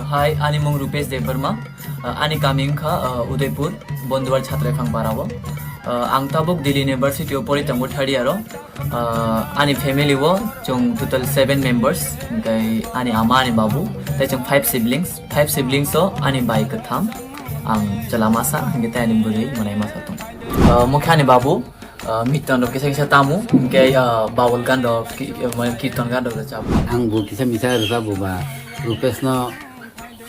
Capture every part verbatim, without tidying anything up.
Hi, ani mung Rupesh Debbarma. Uh, ani kami wngkha, uh, Udaipur, Bonduwar Chhatraifang para o. Uh, ang tabuk Delhi University o pori tongo third year o. Uh, ani family o chwng total seven members, hwnkhe ani ama, ani babu, tei chwng five siblings. Five siblings o ani bai kwtham, ang chwla masa, hwnkhe tei ani bwrwi mwnai masa tongo. Uh, mokhe ani babu, uh, miton rok kisa kisa tamo, hwnkhe, uh, babul gan rok, ki-, uh, mane kirton gan rok rwchap. Ang bo kisa misa rwchap bo ba, Rupesh no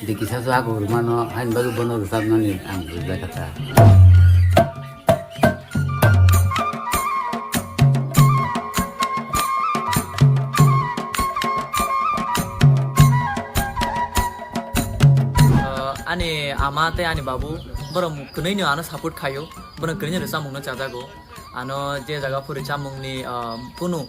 de kisa so ako rwmano, hain bagwi bono rwchapnani ang rwjak kha ta. Uh, ani ama tei ani babu, borok kwnwi no ano support khaio, borok kwnwi no rwchapmung no chajago. Ano je jaga phuri chamungni, ah, kunu,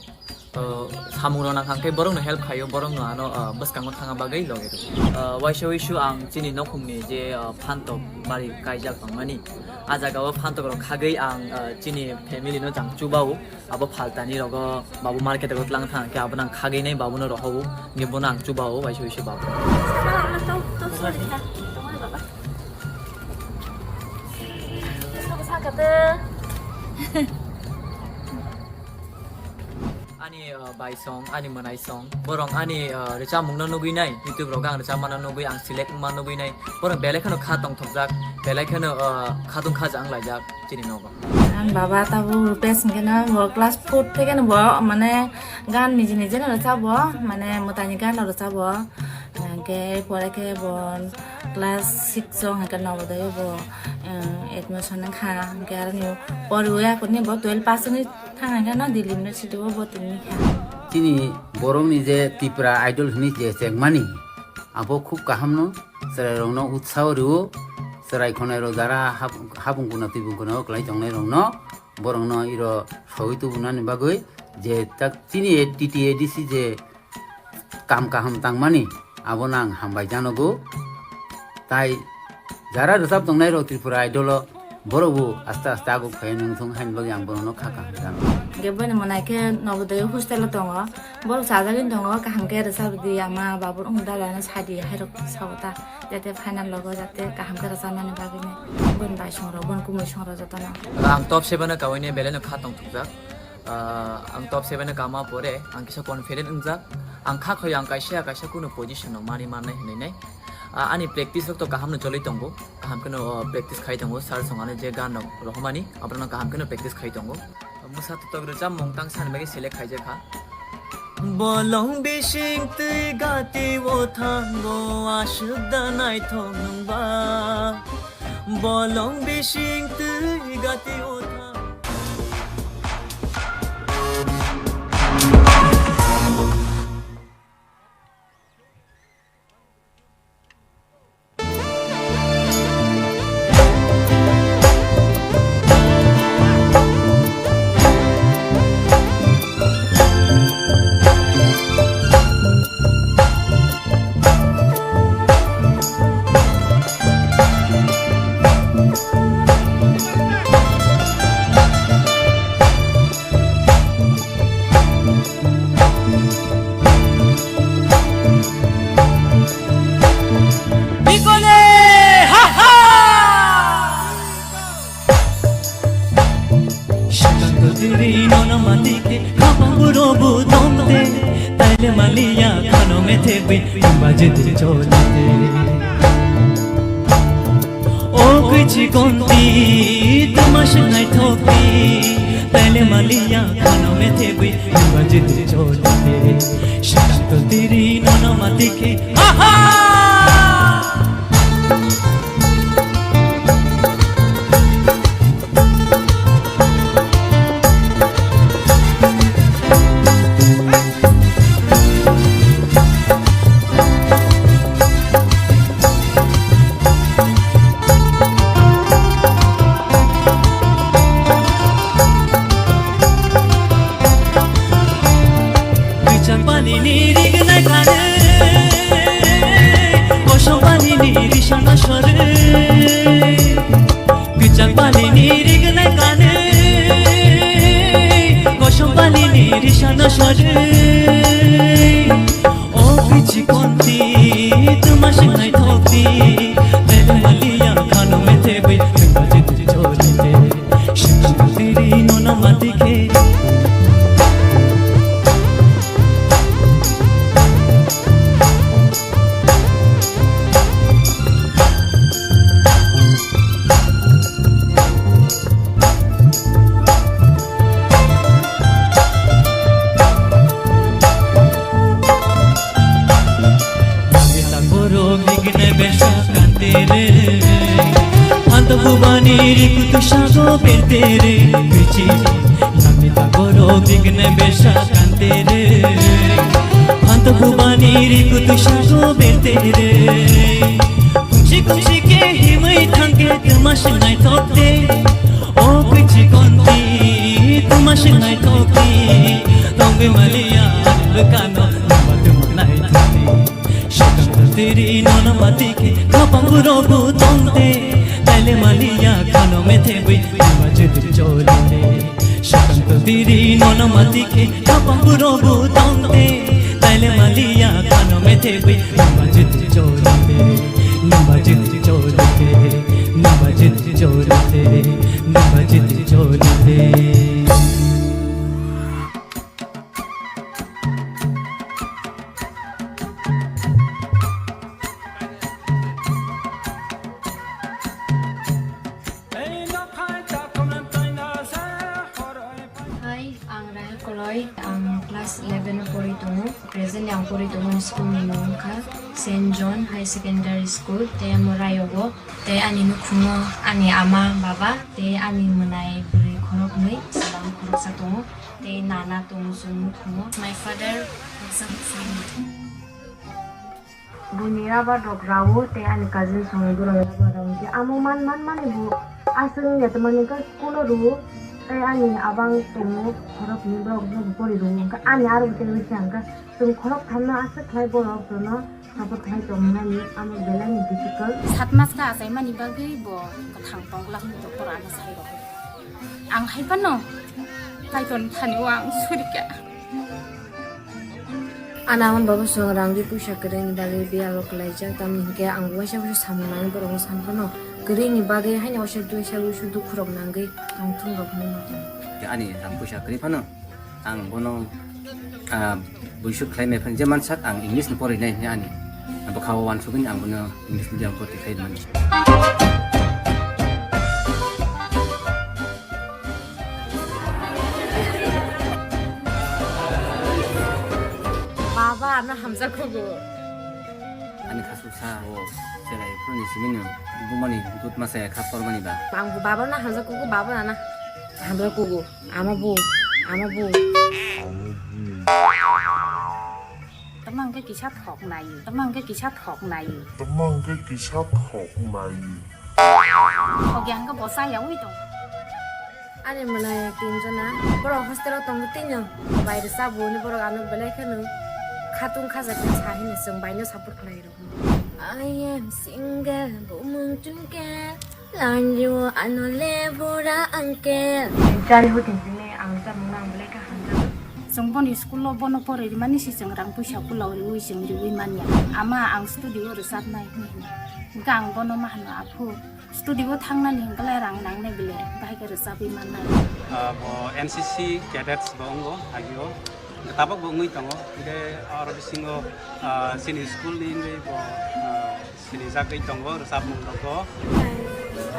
ah, samung rok nang kha khe borok no help khaio, borok no ano, ah, bwskango thangna bagwi logi rw. Ah, waisa wisu ang chini nokhungni je, ah, phantok bari kaijak tongmani, ah jaga o phantok rok khagwi ang, ah, chini family no chang chubao, abo phaltani rogo babu market o tlang thang khe abo nang khagwi nai babu no rohobo, hwnkhe bono ang chubao waisa wisu babu. Ani, uh, bai song, ani mwnai song, borok ani, uh, rwchapmung no nugwi nai, YouTube rogo ang rwchapma no nugwi, ang select wngma nugwi nai, borok belai kheno kha tongthokjak, belai kheno, uh, khatung khaja wnglaijak chini nogo. Ang baba tabuk Rupesh hwnkhe no bo class four theke no bo mane gan niji niji no rwchap bo, mane mwtaini gan no rwchap bo. Hwnkhe pore khe bo class six o hwnkhe Navodaya o bo, eh, admission wngkha. Hwnkhe aroni poriwi aphuru bo twelve pass wngwi thang hwnkhe no Delhi University o bo tongwi kha. Chini borokni je Tripura Idol hwnwi je chengmani, abo khub kaham no, chwrairokno utsaho rwo, chwrai khwnairok jara hab-, habung kuna twi bung kuna o kwlai tongnairokno, borokno iro sawi tubunani bagwi je tak chini T T A D C je kam kaham tangmani, abono ang hambai janogo. Tai jara rwchap tongnai rok Tripura Idol o, borok bo aste aste aguk phai nung thung haini bagwi ang bono kha kaham janogo. Hwnkhe boini mwnai khe Navodaya hostel o tongo, borok chajagwi tongo, kaham khe rwchap di ama babu wng dada no sadi hai rok sao ta, jate final logo jate kaham khe rwchapnani bagwi nai boini bai song rok, boini kumui song rok jotono. Ang top seven o kawini belai no kha tongthokjak. Ah, ang top seven o kama pore ang kisa confident wngjak. Ang kha khoi ang kaisa kaisa kunu position no mani mannai hinwi nai. Ah, ani practice rok to kaham no choli tongo. Kaham kheno, oh, practice khai tongo. Sir song ani je gan rok rohormani, aborok no kaham kheno practice khai tongo. Mwsa totok rwchapmung tang sani bagwi select khaijak kha. Bolong bising twi gati o thango aswk da naithok nwng ba. Bolong bising twi gati o thango. Bikole, ha, ha! Shikang to diri nono matike, khapang burobu tongte, taile maliya khano methe bui, baje diri cholite. O kwichi konti, tuma swnai thokti, taile maliya khano methe bui, baje diri cholite. Shikang to diri nono matike, ha ha! Kwichak pani ni rignai kare, kosom pani ni risana sore. Kwichak pani ni rignai kare, kosom pani ni risana sore. O kwichi konti, tuma swngnai tho. Hanto bubani riku tu shago bertere bichi, yami ta goro bigne besha kantere. Hanto bubani riku tu shago bertere. Kumsi kumsi ke himai thangke tumas nai tokte. O bichi konti tumas nai tokte. Tongbe maliya lukano nama tumanai tokte. Shakang tiri nono matike, kapang rogo tongte, taile maliya kano methe bui, nima jiti choli te. Shakang tiri nono matike, kapang rogo tongte, taile maliya kano methe bui, nima jiti choli te, nima jiti choli te, nima jiti choli te, nima jiti choli te. Hai, ang Rahel Koloi, ang class eleven o pori tongo. Presently ang pori tongo school ni mung wngkha Saint John High Secondary School, tei amo Rayogo, tei ani nukhungo ani ama, baba, tei ani mwnai bwrwi khoroknwi, chwla khoroksa tongo, tei nana tongo chwng nukhungo. My father baksa baksa. Buini rubber rok rao tei ani cousin songni borok rubber rao hwnkhe amo man man mani bo aswk wngya tongmani hwnkhe school o rwo tei ani abang tongo khoroknwi borok no bo pori rwo hwnkhe ani aro bo tei wi khe hwnkhe chwng khorok thamno aswk khlai borok jono support khlai tongmani amo belai ni difficult. Sat mas khe achaimani bagwi bo kwthang tong glak hwnwi doktor ano sai rw. Ang hai phano Kaitor thani o ang suri kha. Ana hwn baba song rang ri puisa kwrwini bagwi biyalo kwlaijak, tamni hinkhe ang waisa waisa samung nangwi borokno san phano kwrwini bagwi haino waisa duisa waisa dukhu rok nangwi tongthung rok hinwi ma tongo. Ani rang puisa kwrwi phano ang bono, ah, buisuk khlai maya phano je mansak ang English ni porwi nai hinwi ani bwkha o uansugwi ang bono English medium porti khlai mani. Baba, ano hamjakgo. Ani khasuk sa o cherai phuruni simino bumani dut masa kha tormani ba. Ang bo baba na hamjakgo, baba na hamjakgo. Ama bo, ama bo. Tama hwnkhe kisa thok nai, tama hwnkhe kisa thok nai. Tama hwnkhe kisa thok nai. Ogi hwnkhe bo cha yaui tong. Ani mwnai tinjona, borok hostel o tongo tino, bai rwchapbo hwnwi borok ano belai kheno khatung khajakma sa hino chwng baino support khlai rw. I am single, bumung tungke, lanjio ano le bura angke. Childhood ni simi ang chamung nang belai kha hamjago. Chwng boni school o bono poroi rimani si chwng rang puisa kulao riui chwng riui manya. Ama ang studio o rwchapnai hwnwi hino. Hwnkhe ang bono ma hwno, aphu, studio o thangnani hwnkhe lai rang nangnai bile, bahai khe rwchapwi mannai. Ah, bo N C C cadets bo wngo agio. Tabok bo wngwi tongo. Hwnkhe aro bisingo, ah, chini school ni wngwi bo, ah, sinijagwi tongo rwchapmung rogo.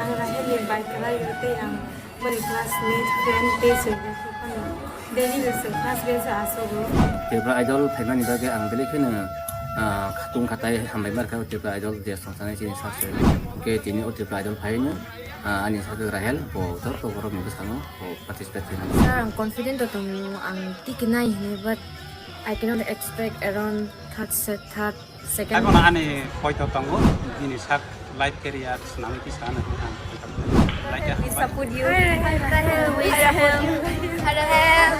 Ang Rahel ni bai kwlai o tei ang boni classmate, friend tei chwng phano daily no chwng first bench o asogo. Tripura Idol phaimani bagwi ang belai kheno, ah, khatung khatai hambai markha o Tripura Idol je songsanai chini sak se. Hwnkhe tini o Tripura Idol phaino, ah, ani sak Rahel bo joto borok ni bwskango bo participate khainai. Sir, ang confident o tongo, ang tiki nai hinwi, but I cannot expect around third set, third Second. Haikhe ani poito tongo, bini sak life career swnamwi kisa ano ang poito tongo. Like a We support you. Rahel, we support you. Rahel.